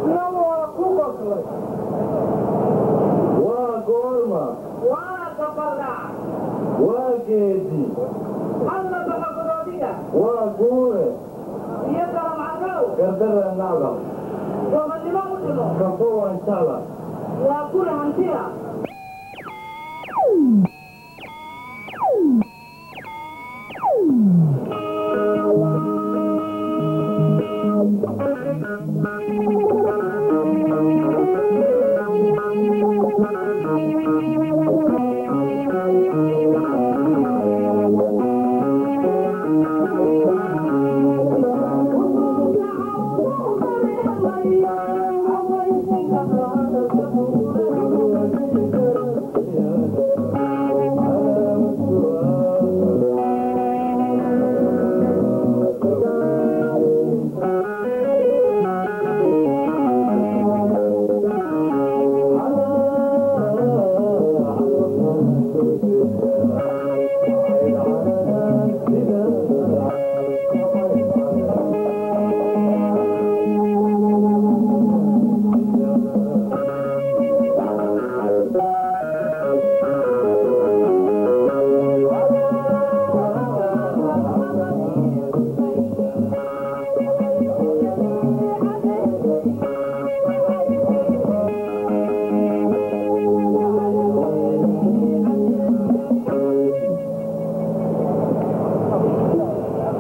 Isna waa ku qoslay. Waa goorma? Waa gabaldhac. Waa geedi. Alla baxogodoodiga. Waa guure. Iyo galamcadow. Gardara nacda. Gobonnimo u dhimo. Gabbo waan jecla. Waa guri hantiya.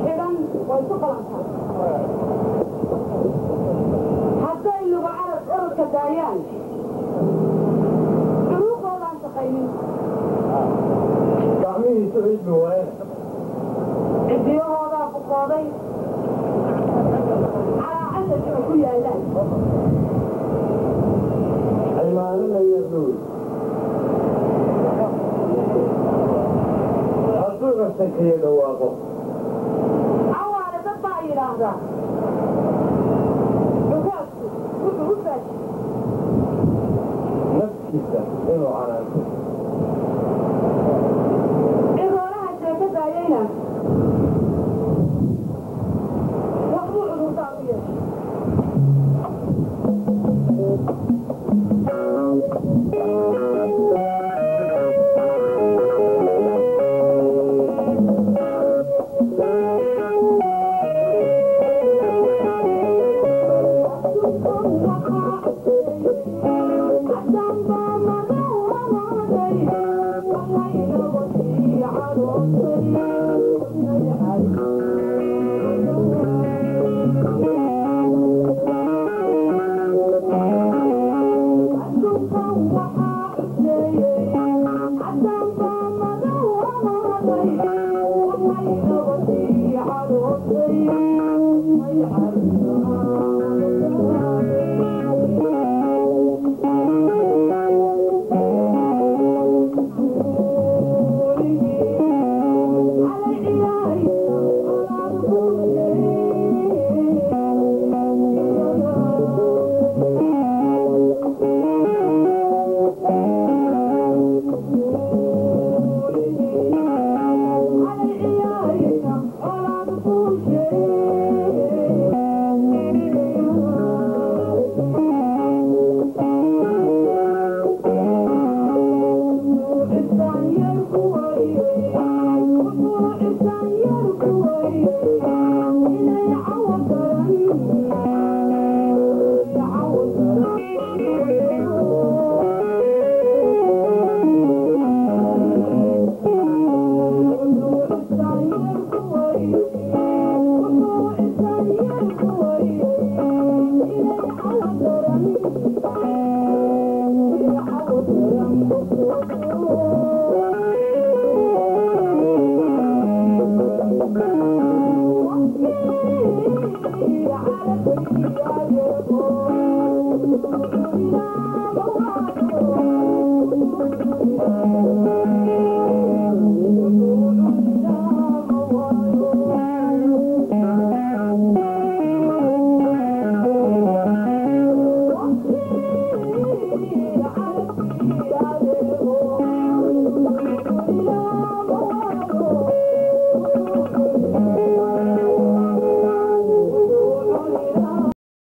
Xidhan way ku qalantaa hadday luga carab orodka daayaan, curuuqoodaan shaqaynin. Gacmihiisu cidmi waayana. Cidiyahoodaa bukooday calaacasha jiro ku yaallaan. Cimaalinaya nuur. Hadduu cursankiyo dhawaaqo. Cawaale dad baa yidhaahdaa cugaadku wuxuu u faaji naftiisa inuu canaanto. Ciroolaha sheeko daayeyna waxbuu cudurdaar u yeeshay.